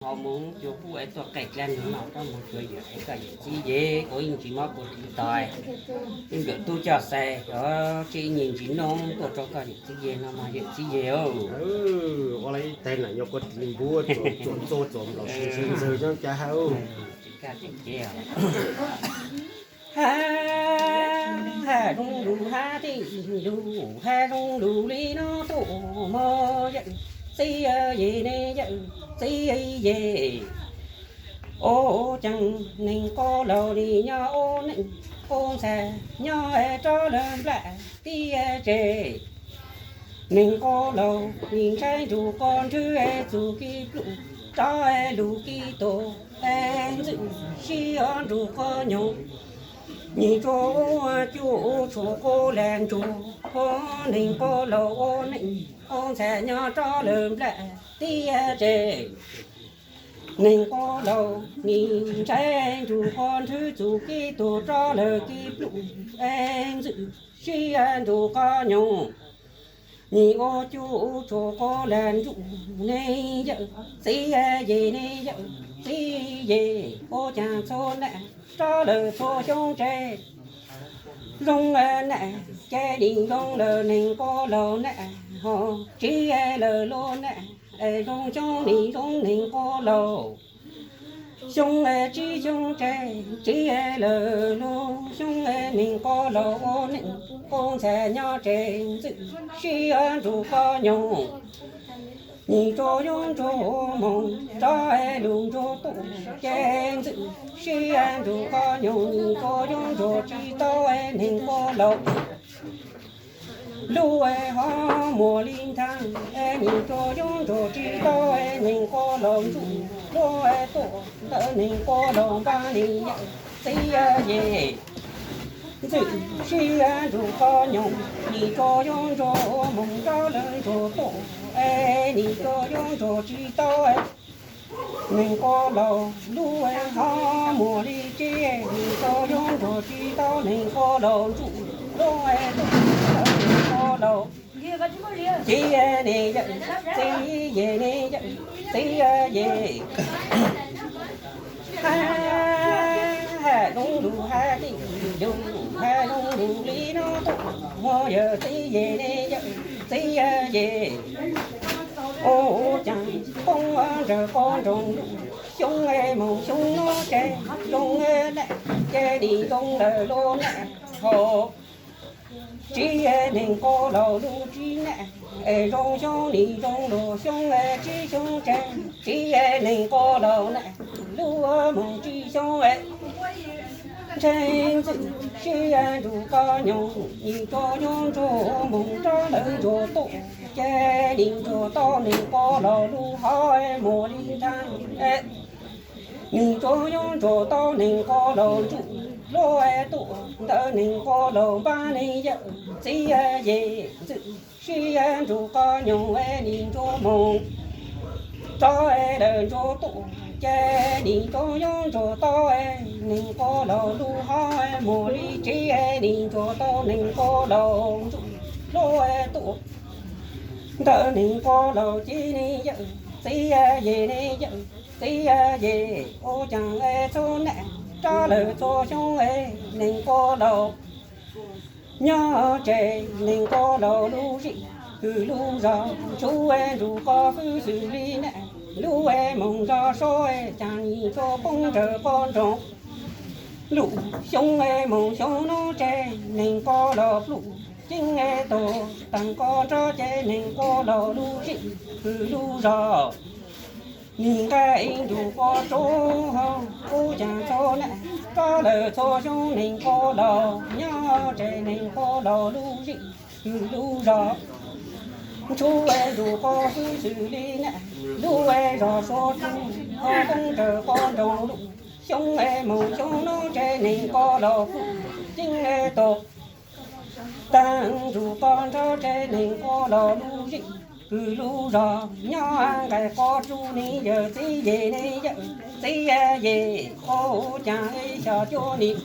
Ho mus cuag pub es tuaj qe dlab nws no koj mus cuag yawm es koj yawm txiv ye, kuv yeej tsis mob kuv ris tos. Yeej nkawm tub coj xais, yog tsis ib nyuag ntsis noob tuaj rau koj yawm txiv ye no mas yawm txiv ye. Ua li ib teg na nyob koj ris npuab txuam txuam txuam los sis ntxawg coob cas ha. Tsis kaj tsis ces. Ha, ha, zoo lus ha tij lus ha, zoo lus li no tuaj mog yawm txiv ye ne yawm txiv ye. Ua cas neeg qub laug nim nyob ua neej ua ntxhais nyob rov lawm nplaj tib tsev. Neeg qub laug nim ntshai nrug qhov nrhw txuj kev pluj, rov lug kev tuag ntxwj sib nrug qhov nyoog. Nim tsuas ua cuj tshuam quav lam ntsuag, neeg qub laug ua neej ua ntxhais nyob rov lawm nplaj tib tsev. Neeg qub laug nim ntshai nrug qhov nrhw txuj kev tuag, rov lawm kev pluj ntxwj sib nrug qhov nyoog. Nim ua cuj tshuam quav lam ntsuj, ne yawm txiv ye ne yawm txiv ye. Ua cas txhua nam rov lawm txhua xyoo tsev. Zoo nam ces nim zoo lawm neeg qub laug nam, ho tsiv lawm lub nam, zoo xyoo nim zoo neeg qub laug. Xyoo tsib xyoo tsev tsiv lawm lub xyoo, neeg qub laug ua neej ua ntxhais nyob tsev ntxwj sib nrug qhov nyoog. Nim tsuas yuav ntsuag moog rov lug ntsuag tuaj, ces ntxwj sib nrug qhov nyoog. Nim tsuas yuav ntsuag tsis tau neeg qub laug lub hov muag li nthaag. Nim tsuas yuav ntsuag tsis tau neeg qub laug ntsuj lub tuaj ntawm neeg qub laug npab, ne yawm txiv ye. Ntxwj sib nrug qhov nyoog, nim tsuas yuav ntsuag moog rov lawm ntsuag tuaj, es nim tsuas yuav ntsuag tsis tau neeg qub laug lub hov muag li nthaag. Nim tsuas yuav ntsuag tsis tau neeg qub laug ntsuj lub tuaj ntawm neeg qub laug txiv ne yawm txiv ye ne yawm txiv ye. Ha, ha, zoo lus ha tij lus ha, zoo lus li no tuaj mog yawm txiv ye ne yawm txiv ye. Ua cas poob ntsawg qub nroog lub xyoo, moog xyoo nuav tsev zoo nam ces nim zoo lawm lub nam, ho tsiv neeg qub laug lub tsiv nam, es zoo xyoo nim zoo lub xyoo, tsib xyoo tsev tsiv neeg qub laug nam, lub moog tsib xyoo ntshai ntxwj sib nrug qhov nyoog. Nim tsuas yuav ntsuag moog rov lawm ntsuag tuaj, ces nim ntsuag tau neeg qub laug lub hov muag li nthaag. Nim tsuas yuav ntsuag tau neeg qub laug ntsuj lub tuaj ntawm neeg qub laug npab, ne yawm txiv ye. Ntxwj sib nrug qhov nyoog, nim ntsuag moog rov lawm ntsuag tuaj, ces nim tsuas yuav ntsuag tau neeg qub laug lub hov muag li ntsis. Nim ntsuag tau neeg qub laug ntsuj lub tuaj ntawm neeg qub laug txiv, ne yawm txiv ye ne yawm txiv ye. Ua cas txhua nam rov lawm txhua xyoo, neeg qub laug nyob tsev, neeg qub laug lub zej hwm lub zog, ntshua nrug qhov hwj xwm li nam, lub moog zog so, cas nim tsuas poob ntsawg qub nroog lub xyoo, moog xyoo nuav tsev neeg qub laug pluj ceeb tuag, taag qub nrog ces neeg qub laug lub zej hwm lub zog. Nim nqe ib nrug qub tsuv hov, ua cas txhua nam rov lawm txhua xyoo, neeg qub laug nyob tsev, neeg qub laug lub zej hwm lub zog, ntshua nrug qhov hwj xwm li nam, lub zog sua tsuv, poob ntsawg qub nroog lub xyoo, moog xyoo nuav tsev neeg qub laug pluj ceeb tuag, taag nrug qub nrog tsev neeg qub laug lub zej hwm lub zog. Nyob nqe qub tsuv, ne yawm txiv ye ne yawm txiv ye. Ua cas xyov cuab nim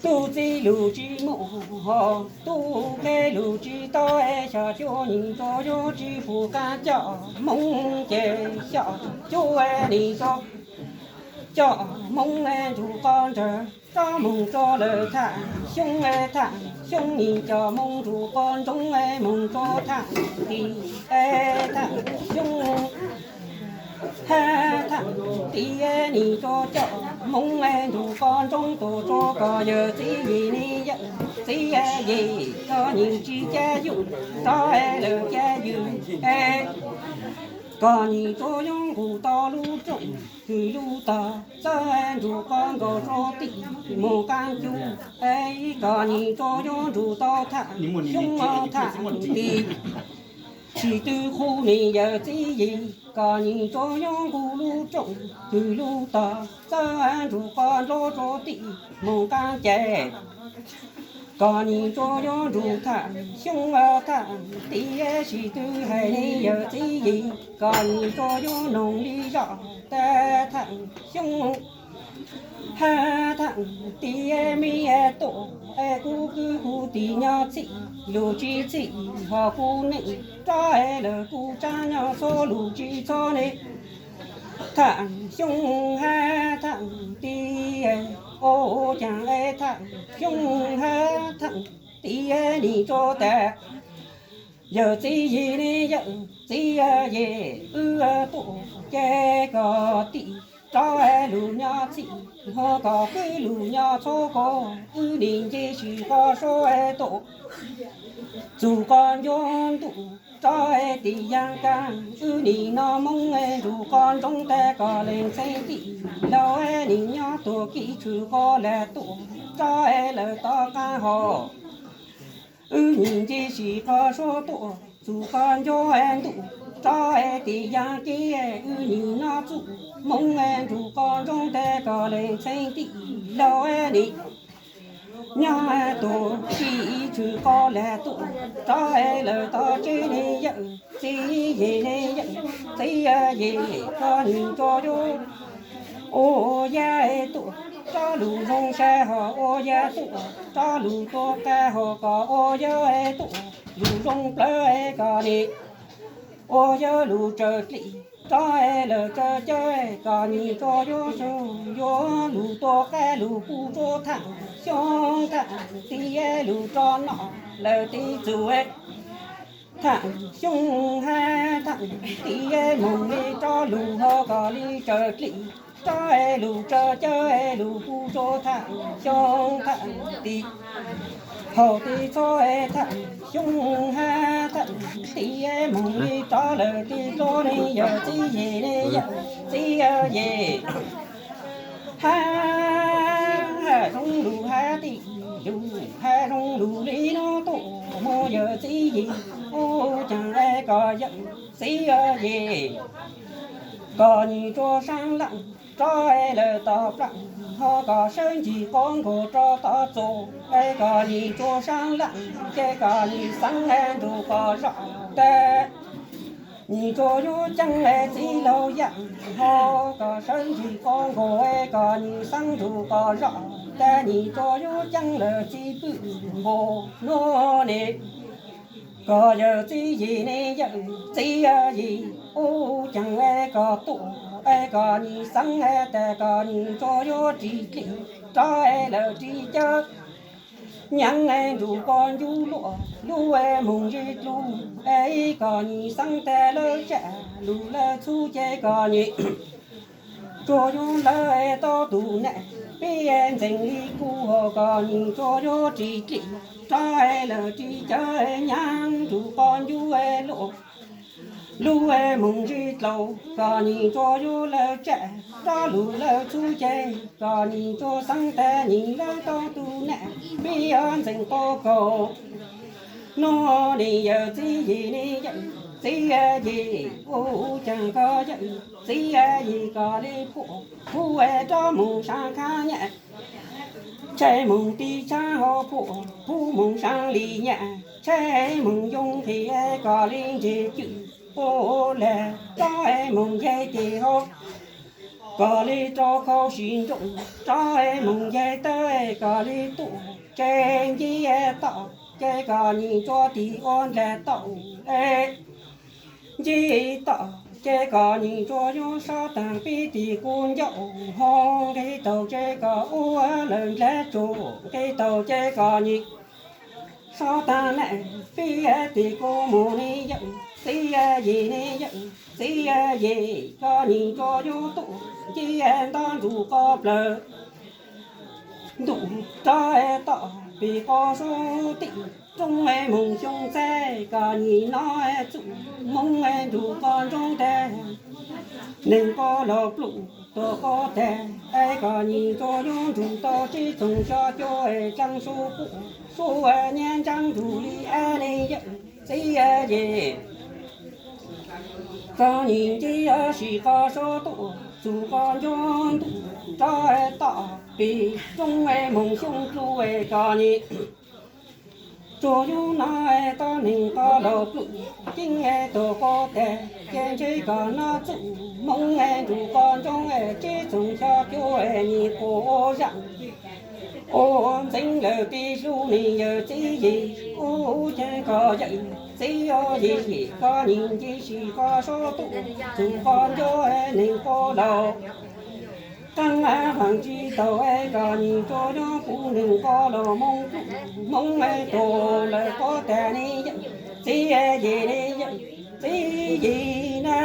Tub txib lus tsis muaj, tub qe lus tsis tau, xyom cuab nim tsuas yuav tsis pum qab coj Hmoob ces xyom cuab nim tsuas coj Hmoob nrug qos ntsawg rov moog rua lawm Tham Xyoob. Tham Xyoob nim coj Hmoob nrug qos ntsoov moog rua Tham Tim, Tham Xyoob. Hab Tham Tim nim tsuas coj Hmoob nrug qos ntsoov tuaj rua koj yawm txiv yim ne, yawm txiv yim, koj nim tsis cab yug rov lawm cab yug, koj nim tsuas yuav nqus tau lub rooj hwm lub tog txawb nrug qos nkaus rua tim moog qaab cub, koj nim tsuas yuav nrug tau Tham Xyoob, Tham Tim. Tsis tw qhu ne yawm txiv yim, koj nim tsuas yuav nqus lub rooj hwm lub tog txawb nrug qos nkaus rua tim moog qaab ces koj nim tsuas yuav nrug Tham Xyoob, Tham Tim. Tsis tw hais ne yawm txiv yim, koj nim tsuas yuav noog le zog tas Tham Xyoob hab Tham Tim, mej tuaj es kuv kwv kuv tij nyob txhij, lug tsis txhij hos kuv neej rov lawm kuv tsaab nyob txhua lug tsis txhua ne. Tham Xyoob hab Tham Tim, ua caag es Tham Xyoob hab Tham Tim nim tsuas tas yawm txiv yim ne, yawm txiv yim, wb tuaj ces koj tij rov lug nyob txhij hos koj kwv lug nyob txhua koj, wb nim nce sim qos suab tuaj txug qos ncuab ntuj rov tim yaam kaaj, wb nim noj Hmoob nrug qos ntsoov tas koj leej txheej tij laug nim nyob tuaj kev tshwm qos lam tuaj rov lawm tom qaab hos. Wb nim nce sim qos suab tuaj txug qos ncuab ntuj rov tim yaam kev, wb nim noj txuj Hmoob nrug qos ntsoov tas koj leej txheej tij laug nim nyob tuaj kev tshwm qos lam tuaj rov lawm tom tsev ne yawm txiv yim ne, yawm txiv yim, koj nim tsuas yuav ua yam tuaj rov lug zoo sab hos ua yam tuaj rov lug tuab qab hos koj ua yam tuaj lug zoo plawg koj nim ua yam lug tsaws dlej rov lawm tsaws cawv, koj nim tsuas yuav zoo yuav lug tuab qab lug pub rua Tham Xyoob, Tham Tim lug rov noj lawm tib txug. Tham Xyoob hab Tham Tim moog le rov lug hos koj le tsaws dlej rov lug tsaws cawv lug pub rua Tham Xyoob, Tham Tim. Hos tib txhua Tham Xyoob hab Tham Tim moog le rov lawm tib txhua ne yawm txiv yim ne, yawm txiv yim. Hab zoo lug hab tij lug hab zoo lug le nuav tuaj moog yawm txiv yim, ua caag es koj yawm txiv yim, koj nim tsuas saab laaj rov lawm tom plaaj hos koj sawv ncig quas nkaus rov tom txug es koj nim tsuas saab laaj ces koj nim xaav nrug qos zog tas nim tsuas yuav caab txiv laug yaaj hos koj sawv ncig quas nkaus es koj nim xaav nrug qos zog tas nim tsuas yuav caab lawm txiv pwj npaum nuav ne. Koj yawm txiv yim ne, yawm txiv yim, ua caag es koj tuaj es koj nim xaav tas koj nim tsuas yuav ris dlej rov lawm ris cawv nyaab nrug qos ncuab luaj lug moog ze dlug es koj nim xaav tas lawv tsam lug lawv txhub ces koj nim tsuas yuav lawv tau tug nam peb ntxeev li kuv hos koj nim tsuas yuav ris dlej rov lawm ris cawv nyaab nrug qos ncuab luaj lug moog ze dlug koj nim tsuas yuav lawv tsam rov lug lawv txhub ces koj nim tsuas xaav tas nim lawv tau tug nam peb yuav ntxeev quas nkaus nuav ne. Yawm txiv yim ne, yawm txiv yim, ua caag koj yawm txiv yim koj le puab puab rov moog saab khaab nyaj, tsheej moog tiv tshaab hos puab puab moog saab li nyaj, tsheej moog yoo nqhis koj le ntseg cwj puab le rov moog nce tes hos Koj li rau khau sib nrooj, rov moog yeg tawm koj li tuaj, ces ncig tom, ces koj nyiam rua tim ua nplaig tau, ncig tom, ces koj nyiam rua yuav sab taag pib tim kuv ncauj hov, nqis tau ces koj ua lawm nplaig tsuag, nqis tau ces koj nyiam sab taag ne, pib tim kuv moog ne yawm txiv, yim ne yawm txiv, yim koj nyiam rua yuav tuaj, ncig nto ntug qhov plawg ntuj rov tom pim qhov sab tim, roob moog xyoo txeb koj nyiam nov txuj, moog nrug qhov nroo teg, neeg qhov laug pluj tuaj qhov teg, es koj nyiam rua yuav nrug tau tsib txoog xya cuaj es tsaa su quaj, su nyiaj ntsaab nrug li es ne yawm txiv, yim koj nyiam ncig sib qhov sab tuaj, txug qhov ncuav ntuj rov tom pim, roob moog xyoo pluj es koj nyiam rua yuav nov tog, neeg qhov laug pluj ceeb tuaj qhov teg, ces ntshe koj nov txuj, moog nrug qhov nroo tsib txoog xya cuaj nyiam quaj zaaj, ua ntxeev lawm pib hlub ne yawm txiv, yim ua ces koj yawm txiv, yim koj nyiam ncig sib qhov sab tuaj, txug qhov ncuav neeg qhov laug qaab vaam tsi tau, es koj nyiam rua yuav pum neeg qhov laug moog pluj, moog tuaj lawm qhov teg ne yawm txiv, yim ne yawm txiv, yim na.